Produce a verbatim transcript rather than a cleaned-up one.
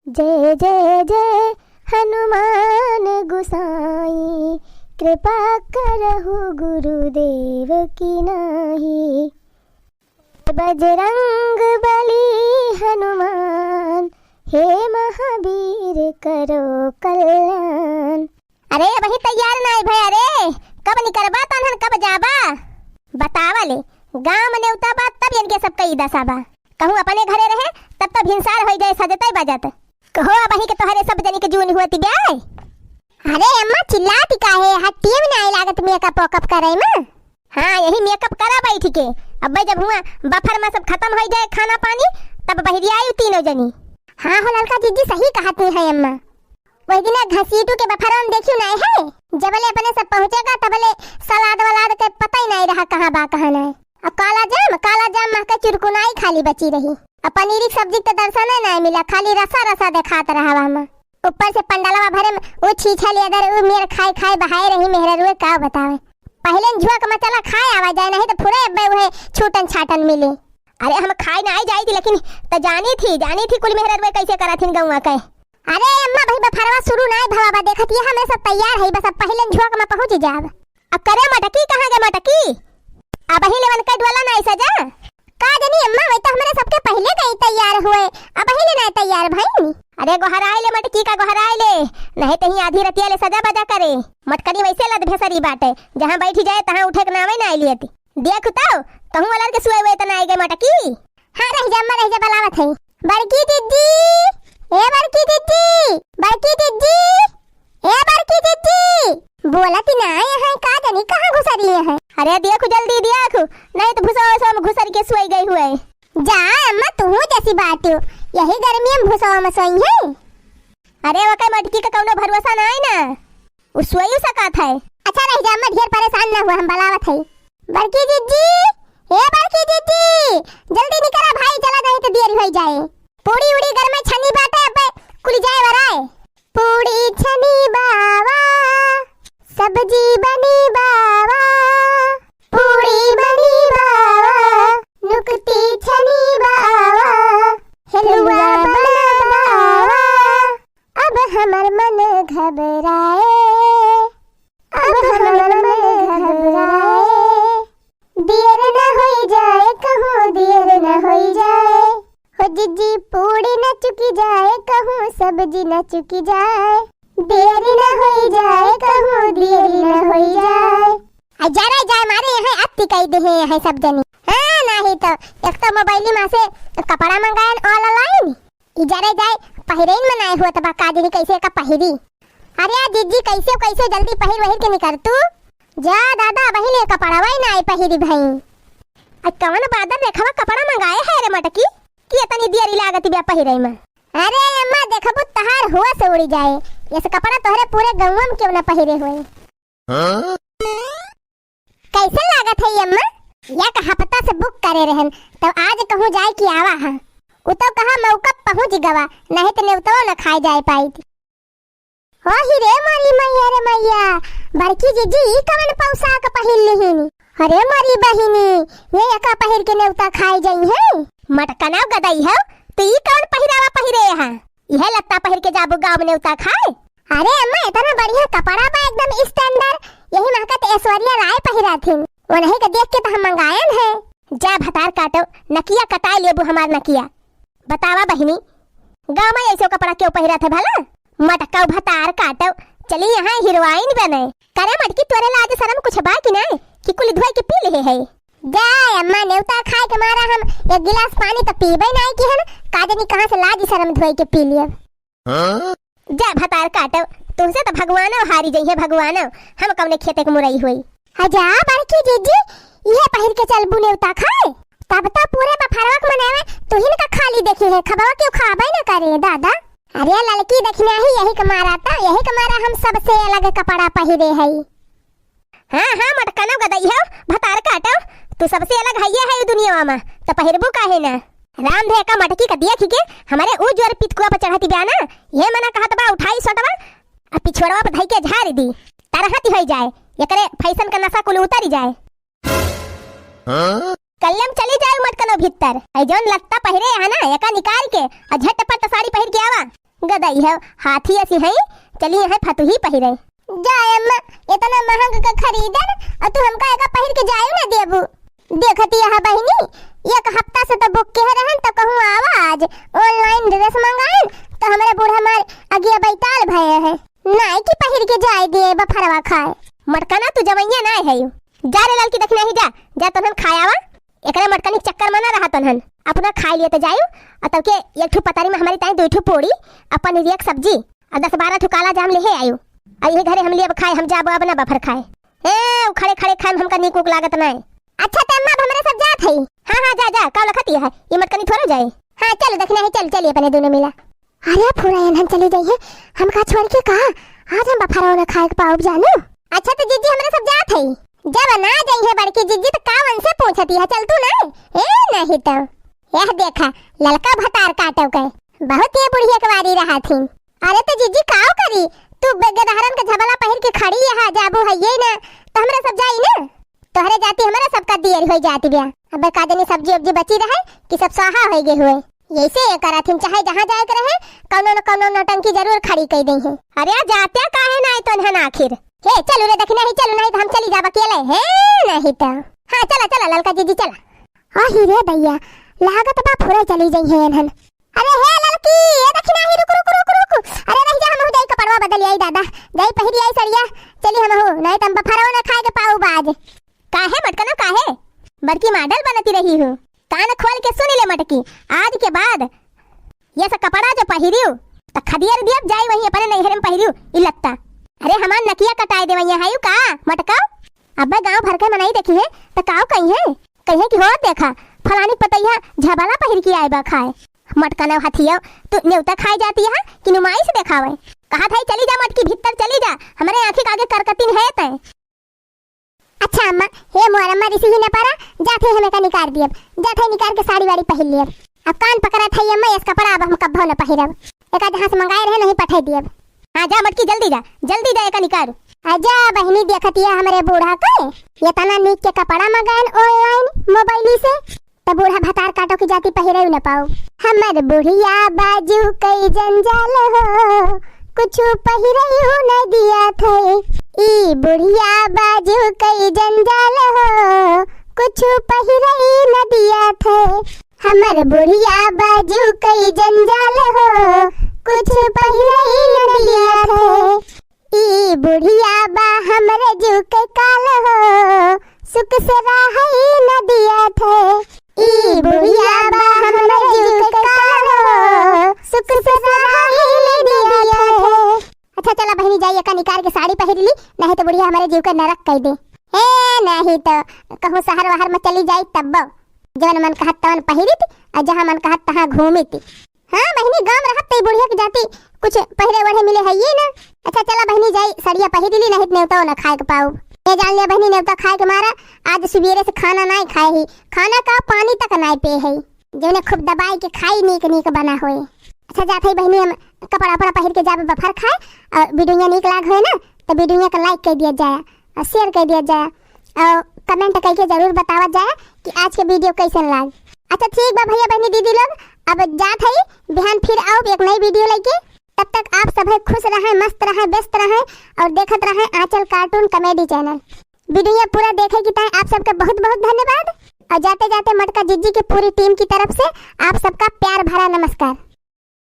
जय जय जय हनुमान गुसाई, कृपा करहु गुरुदेव की नाई। बजरंग बली हनुमान, हे महावीर करो कल्याण। अरे, अबहीं तैयार नाई भया रे, कब निकरबा तनहन, कब जाबा? बतावा ले, गाँव में नेवता बा, तब इनके सबका ई दसा बा। कहूँ अपने घरे रहे, तब तो भिनसार होई जाए सजतै बजत। कहो, अबहीं के तोहरे सब जनी के जून हुअत बे। अरे अम्मा, चिल्लात काहे? हट्टिए में नाई लागत मेकअप वेकअप करे में। हाँ, यही मेकअप करा बैठ के। अब्बे जब हुआ बफर में सब खतम होई जाए खाना पानी, तब बहिरियाई तीनों जनी। हाँ हो ललका जिज्जी, सही कहत है अम्मा। वही दिन घसीटू के बफरवा में देखियो नाई है, जबले अपने सब पहुँचेगा तबले सलाद वलाद के पता ही नाई रहा कहाँ बा कहाँ नाई। अब काला जाम, काला जाम महके चुरकुनाई खाली बची रही। अब पनीरी के सब्जी के तो दर्शने नाई मिला, खाली रसा रसा देखात रहा वहाँ। ऊपर से पंडलवा भरे में उ छीछा लियादर उ मेर खाए खाए बहाए रही मेहररुए, का बतावे। पहिले न झुआ के मसाला खाए आवा जाए, नहीं तो फुरे अब्बे उहे छूटन छाटन मिली। अरे हम खाए नाई जाई थी, लेकिन त जानी थी, जानी थी कुल मेहररुए कैसे करत हिन गौवा के। अरे अम्मा, भाई बफरवा शुरू नाई भवा बा, देखत ये हमरे सब तैयार है, बस अब पहिले न झुआ के में पहुँच जाब। अब करे मटकी, कहाँ गए मटकी? अबहीं ले वनकै डोला नाई सजा। का जनी अम्मा, वै तो हमरे सबके पहिले गई तैयार हुए, अबहीं ले नाई तैयार भईन। अरे गोहराई ले मटकी का, गोहराई ले, नहीं तहीं आधी रतिया ले सजा बजा करे। मटकनी वैसे लद भेसरी बाटे, जहाँ बैठी जाए तहाँ उठे के नावे नाई लियत। देख तो, कहूँ वाला के सुए हुए तो नाई गए मटकी। हाँ रह जा अम्मा, रह जा, बुलावत है। बड़की जिज्जी, ए बड़की जिज्जी, बड़की जिज्जी, ए बड़की जिज्जी। बोलत ही ना आए हैं, का जानी कहाँ घुसरी हैं। अरे देखो जल्दी देखो, नहीं तो भुसवा उसवा में घुसर के सोई गई हुए। जा अम्मा, तू जैसी बात हो, यही गर्मी में भुसवा में सोई है। अरे वकै मटकी का कौनो भरोसा ना है ना, उ सोई सकत है। अच्छा रह जा अम्मा, ढेर परेशान ना हुआ, हम बुलावत है। बड़की जिज्जी, ए बड़की जिज्जी, जल्दी निकरा भाई, चला नहीं तो देरी हो जाए। पूड़ी उड़ी घर में छनी बाटे, अबे कुल जाए वराए। पूड़ी छनी बावा, सब्जी बनी बावा, पूड़ी बनी बावा, नुकती छनी बावा, हलवा बना बावा। अब हमर मन घबराए, अब हमर मन घबराए। देर न होई जाए कहूँ, देर न होई जाए। हो जिज्जी पूड़ी न चुकी जाए कहूँ, सब्जी न चुकी जाए। देर न होई जाए कहूँ, देर न होई जाए। आ जरा जाए मारे यहाँ अत्ती कई दे हैं यहाँ सब जनी। हाँ, नाही तो एक तो मोबाइल में से कपड़ा मंगायन online, ई जरा जाए पहिरे में नाई होत बा, का जनी कैसे का पहिरी। अरे आ जिज्जी, कैसे कैसे जल्दी पहिर वहिर के निकर तू। जा दादा, वही ले कपड़वा ही नाई पहिरी भई। आ कवन बादर रेखवा कपड़ा मंगाए है रे मटकी, कि इतनी देरी लागत बा पहिरे में। अरे अम्मा, देखबू तहार होश उड़ी जाए, ये से कपड़ा तोहरे पूरे गौवा में क्यों ना पहिरे होए। हाँ? कैसे लागत है ये अम्मा? एक हफ्ता से book करे रहन, तब आज कहूँ जाए कि आवा है। उ तो कहा मौका पहुँच गवा, नहीं तो नेवतवा न खाए जाए पाई थी। हो ही रे मोरी मैया रे मैया, बड़की जिज्जी ई कवन पोशाक पहिर लिहिन? अरे मोरी बहिनी, ये एका पहिर के नेवता खाए जाई है? मटकना गदई हो, तू ई कवन पहिरावा पहिरे यहाँ? इहे लत्ता पहिर के जाबू गाँव में नेवता खाए? अरे अम्मा, इतना बढ़िया कपड़ा बा, एकदम standard, यही महकत ऐश्वर्या राय पहिरा थिन, उन्हीं के देख के तो हम मंगायन है। जा भतार काटो, नकिया कटाए लेबू हमार नकिया। बतावा बहिनी, गाँव में ऐसे कपड़ा क्यों पहिरत है भला? मटकाऊ भतार काटो, चली यहाँ हीरोइन बने। करे मटकी, तोरे लाज शरम कुछ बा कि नहीं कि कुल धोए के पी ले है? जा अम्मा, नेवता खाए के मारा हम एक गिलास पानी तो पीबे नहीं कि हम, का जानी कहाँ से लाज शरम धोए के पी लिए। हाँ? जा भतार काटो, तुमसे तो भगवानो हारी जइहे भगवानो, हम कौने खेते के मुरई होई। हाँ जा बड़की जिज्जी, इहे पहिर के चलबू नेवता खाए, तब तो पूरे बफरवा के मनावे तुहिन का खाली देखी है, खबवा क्यों खाबे न करे दादा। अरे ललकी दखिना ही यही के मारा था, यही के मारा हम सबसे अलग कपड़ा पहिरे हई। हाँ, हाँ, मटकनो गदई हो, भतार काटो, तू सबसे अलग हइये है ई दुनिया में, त पहिरबू काहे ना? राम धे का मटकी का देख के हमारे ऊ जोर पितकुआ पर चढ़ती बा ना, ये मना कहत बा उठाई सटवा, आ पिछोड़वा पर धई के झाड़ दी, तरहती होई जाए, एकरे fashion का नशा कुल उतरी जाए। हाँ? कल्लम चली जाए मटकनो भीतर, ऐ जौन लत्ता पहिरे है ना, एका निकाल के, आ झटपट साड़ी पहिर के आवा। गदई है, हाथी असी है, चली है फतुही पहिरे। जा अम्मा, इतना महंग का खरीदन और तू हमका एका पहिर के जायु ना देबू। देखती है बहिनी, एक हफ्ता से तो book के रहन तो कहूँ आवा आज, online dress मंगाइन तो हमरे बूढ़ा मार अगिया बैताल भये है। नाई की पहिर के जाए दिए बफरवा खाए। मटकना तू जवैया नाय है यू। जा रे ललकी दखिनही जा, जा तोहन खाए आवा। एकरे मटकनी के चक्कर में ना रहा तोहन। अपना खाए लिए तो जायू, और तब के एक ठो पतारी में हमारी ताई दो ठो पूड़ी, और पनीरिया के सब्जी, और दस बारह ठो काला जाम लेहे आयू। और यही घरे हम लिए अब खाए, हम जाबो अब ना बफर खाए। ए, उ खड़े खड़े खाए में हमका नीक उक लागत नाय। अच्छा ते अम्मा, अब हमरे सब जात हई। हाँ, हाँ, जा, जा, का लखती है, ये मटकनी थोड़ा जाए। हाँ, चल दखिनही, चल, चली अपने दोनों मिला। अरे फुरा एनहन चली जाइए, हमका छोड़ के का? आज हम बफरवा ना खाए के पाउब जानू। अच्छा तो जीजी हमरे सब जात हई। जब ना जाइए बड़की जीजी तो का उनसे पूछती है, चल तू ना। ए नहीं तो। यह देखा, ललका भतार काटो के, बहुत ये बुढ़िया के वारी रहा थी। अरे तो जीजी काव करी, तू बे-, गदहरन के झबला पहिर के खड़ी यहाँ जाबू है ये ना, तो हमरे सब जाई ना। तोहरे जाती हमरा सबका देर होई जाती बिया। अबे का जानी सब्जी उब्जी बची रहे कि सब स्वाहा होई गए हुए। यैसे ये करत हिन, चाहे जहाँ जाए के रहे, कौनो न कौनो नौटंकी जरूर खड़ी कई देई है। अरे आ जात्या काहे ना आई तोन्हन आखिर? हे चलू रे दखिनही चलू, नहीं तो हम चली जाब अकेले। हे नहीं तो। हाँ चला चला ललका जीजी चला। आही रे दैया, लागत बा फुरे चली जइहे एनहन। अरे हे ललकी, ए दखिनही, रुक, रुक, रुक, रुक। अरे रह जा, हमहू जाई कपड़वा बदल आई दादा। जाई पहिरी आई सड़िया। चली हमहू, नहीं त हम बफरवा ना खाए के पाउब आज। काहे मटकनो काहे? बड़की model बनती रही हूँ। कान खोल के सुन ले मटकी, आज के बाद ये सब कपड़ा जो पहिरियो, त खदियर दियब जाई वहीं अपने नैहरे में पहिरियो, ई लत्ता। अरे हमार नकिया कटाए देवैया है यू का, मटका? अब्बे गाँव भर के मनई देखी है, त काव कही है? कहे कि हो देखा, फलानी पतैया झबला पहिर के आए बा खाए। मटकनव हथियव, तू नेवता खाए जाती है कि नुमाइश देखावे? कहा था चली जा मटकी भीतर चली जा, हमरे आँखी के आगे करकतिन है तय। अच्छा अम्मा, हे मोर अम्मा रिसी ही न पारा, जात है हमें का निकार दियब, जात है निकार के साड़ी वाड़ी पहिर लियब। अब कान पकड़ा था अम्मा, इस कपड़ा अब हम कब्बो न पहिरब। एक आध हाथ मंगाए रहे नहीं पठाई दियब। हाँ जा मटकी जल्दी जा, जल्दी जा एका निकार। आजा बहिनी देखतिया हमरे बूढ़ा के, ये तना नीक के कपड़ा मंगाएन online mobile से, त बूढ़ा भतार काटो की जाति पहिरे न पाओ। हमर बुढ़िया बाजू कई जंजाल हो, कुछ पहिरे न दिया थे। ई बुढ़िया बाजू कई जंजाल हो, कुछ पहिरे न दिया थे। हमर बुढ़िया बाजू कई जंजाल हो, कुछ पहिरे न दिया थे। ई बुढ़िया बा हमरे जीव के काल हो, सुख से रहई न दिया थे। ई बुढ़िया बा हमरे जीव के काल हो, सुख से रहई न दिया थे। अच्छा चला बहिनी जाई एका निकार के साड़ी पहिर ली, नहीं तो बुढ़िया हमरे जीव के नरक कई दे। ए नहीं तो कहूँ शहर वहर में चली जाई तब्बो, जवन मन कहत तवन पहिरित, और जहाँ मन कहत तहाँ घूमित। हाँ बहिनी, गाँव में रहत त ई बुढ़िया के जाति कुछ पहिरे ओढ़े मिले है ये ना। अच्छा चला बहिनी जाई सड़िया पहिर ली, नहीं तो नेवता ना खाए के पाउब। ये जान लिया बहिनी, नेवता खाए के मारा आज सुबेरे से खाना नाई खाए ही, खाना का पानी तक नाई पे है, जौने खूब दबाई के खाई नीक नीक बना होए। अच्छा जात है बहिनी, हम कपड़ा उपड़ा पहिर के जाबे बफर खाए और वीडियो नीक लाग होए ना तो वीडियो का like कर दिया जाए और share कर दिया जाए और comment करके जरूर बतावा जाए कि आज के video कैसन लाग। अच्छा ठीक बा भैया बहनी दीदी लोग, अब जात हई, बिहान फिर आउब एक नई video लेके। तब तक आप सभे खुश रहें, मस्त रहें, व्यस्त रहें और देखत रहें आंचल cartoon comedy channel। Video पूरा देखे की ताई आप सबके बहुत बहुत धन्यवाद और जाते जाते मटका जिज्जी के पूरी team की तरफ से आप सबका प्यार भरा नमस्कार।